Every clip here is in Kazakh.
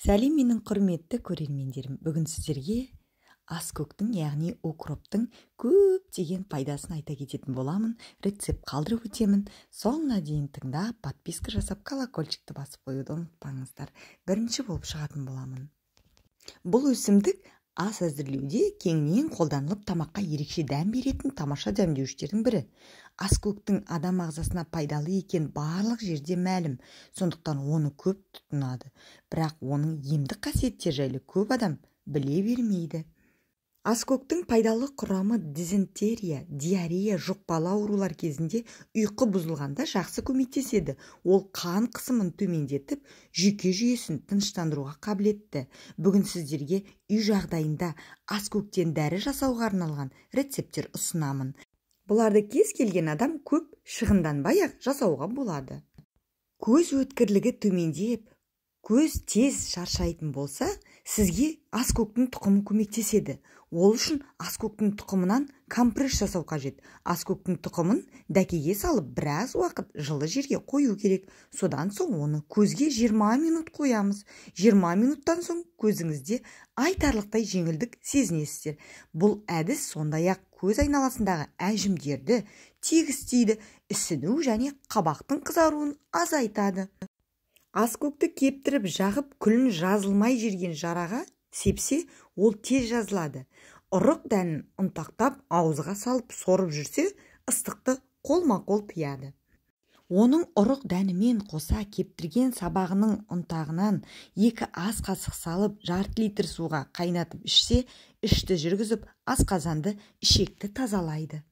Сәлем, менің құрметті көрермендерім! Бүгін сіздерге аскөктің, яғни укроптың көптеген пайдасын айта кететін боламын. Рецепт қалдырып өтемін. Соңына дейін тыңдап, подписка жасап, колокольчикті басып қоюды ұмытпаңыздар. Бірінші болып шығатын боламын. Бұл өсімдік ас әзірлеуде кеңінен қолданылып, тамаққа ерекше дәм беретін тамаша дәмдеуіштердің бірі. Аскөктің адам ағзасына пайдалы екен барлық жерде мәлім, сондықтан оны көп тұтынады. Бірақ оның емдік қасиеттері жайлы көп адам біле бермейді. Аскөктің пайдалы құрамы дизентерия, диарея, жұқпалы аурулар кезінде ұйқы бұзылғанда жақсы көмектеседі. Ол қан қысымын төмендетіп, жүйке жүйесін тыныштандыруға қабілетті. Бүгін сіздерге үй жағдайында аскөктен дәрі жасауға арналған рецепттер ұсынамын. Бұларды кез келген адам көп шығынданбай-ақ жасауға болады. Көз өткірлігі төмендеп, көз тез шаршайтын болса, сізге аскөктің тұқымы көмектеседі. Ол үшін аскөктің тұқымынан компресс жасау қажет. Аскөктің тұқымын дәкеге салып, біраз уақыт жылы жерге қою керек. Содан соң оны көзге 20 минут қоямыз. 20 минуттан соң көзіңізде айтарлықтай жеңілдік сезінесіздер. Бұл әдіс сондай-ақ көз айналасындағы әжімдерді тегістейді, ісіну және қабақтың қызаруын азайтады. Аскөкті кептіріп жағып, күлін жазылмай жүрген жараға сепсе, ол тез жазылады. Ұрық дәнін ұнтақтап, ауызға салып сорып жүрсе, ыстықты қолма-қол тыяды. Оның ұрық дәнімен қоса кептірген сабағының ұнтағынан 2 ас қасық салып, жарты литр суға қайнатып ішсе, ішті жүргізіп, асқазанды, ішекті тазалайды.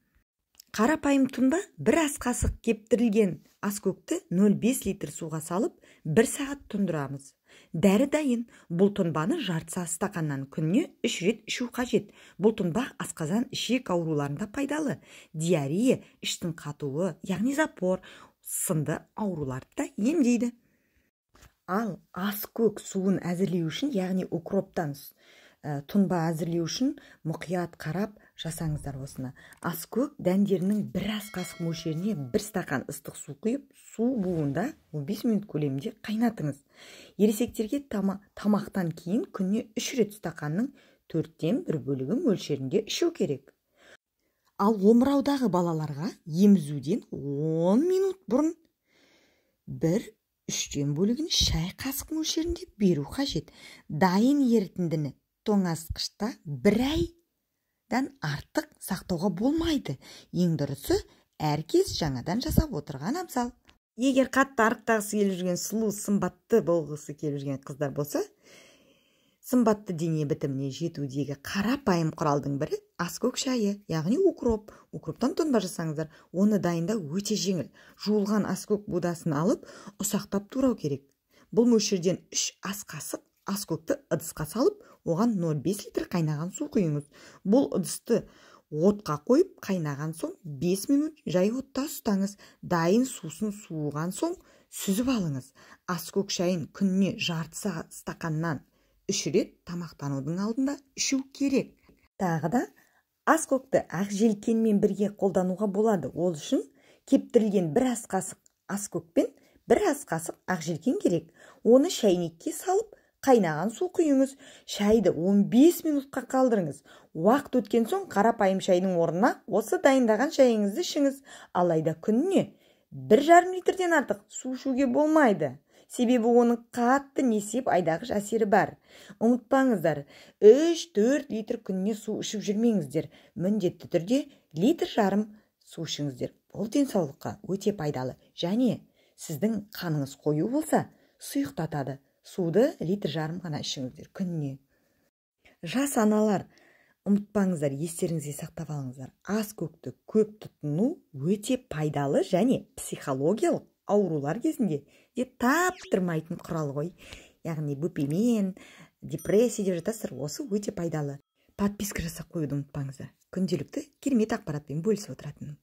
Қарапайым тұнба 1 ас қасық кептірілген аскөкті 0,5 литр суға салып, 1 сағат тұндырамыз. Дәрі дайын. Бұл тұнбаны жарты стақаннан күніне 3 рет ішу қажет. Бұл тұнба асқазан, ішек ауруларында пайдалы. Диарея, іштің қатуы, яғни запор сынды ауруларды да емдейді. Ал аскөк суын әзірлеу үшін, яғни укроптан тұнба әзірлеу үшін мұқият қарап жасаңыздар осыны. Аскөк дәндерінің 1 ас қасық мөлшеріне 1 стақан ыстық су құйып, су буында 15 минут көлемінде қайнатыңыз. Ересектерге тамақтан кейін күніне 3 рет стақанның 1/4 бөлігі мөлшерінде ішу керек. Ал омыраудағы балаларға емізуден 10 минут бұрын 1/3 бөлігін шай қасық мөлшерінде беру қажет. Дайын ерітіндіні тоңазытқышта 1 айдан артық сақтауға болмайды. Ең дұрысы, әр кез жаңадан жасап отырған абзал. Егер қатты арықтағысы келіп жүрген, сұлу, сымбатты болғысы келіп жүрген қыздар болса, сымбатты дене бітіміне жетудегі қарапайым құралдың бірі аскөк шайы, яғни укроп. Укроптан тұнба жасаңыздар, оны дайындау өте жеңіл. Жуылған аскөк будасын алып, ұсақтап турау керек. Бұл мөлшерден 3 ас қасық аскөкті ыдысқа салып, оған 0,5 литр қайнаған су құйыңыз. Бұл ыдысты отқа қойып, қайнаған соң 5 минут жай отта ұстаңыз. Дайын сусын суыған соң сүзіп алыңыз. Аскөк шайын күніне жарты стақаннан 3 рет тамақтанудың алдында ішу керек. Тағы да аскөкті ақ желкенмен бірге қолдануға болады. Ол үшін кептірілген 1 ас қасық аскөк пен 1 ас қасық ақ желкен керек. Оны шәйнекке салып, қайнаған су құйыңыз. Шайды 15 минутқа қалдырыңыз. Уақыт өткен соң қарапайым шайдың орнына осы дайындаған шайыңызды ішіңіз. Алайда күніне 1,5 литрден артық су ішуге болмайды. Себебі оның қатты несеп айдағыш әсері бар. Ұмытпаңыздар, 3-4 литр күніне су ішіп жүрмеңіздер. Міндетті түрде 1,5 литр су ішіңіздер. Бұл денсаулыққа өте пайдалы. Және сіздің қаныңыз қою болса, сұйықтатады. Суды 1,5 литр ғана ішіңіздер күніне. Жас аналар, ұмытпаңыздар, естеріңізге сақтап алыңыздар. Аскөкті көп тұтыну өте пайдалы және психологиялық аурулар кезінде де таптырмайтын құрал ғой. Яғни бөпемен, депрессия деп жатасыздар, осы өте пайдалы. Подписка жасап қоюды ұмытпаңыздар. Күнделікті керемет ақпаратпен бөлісіп отыратын.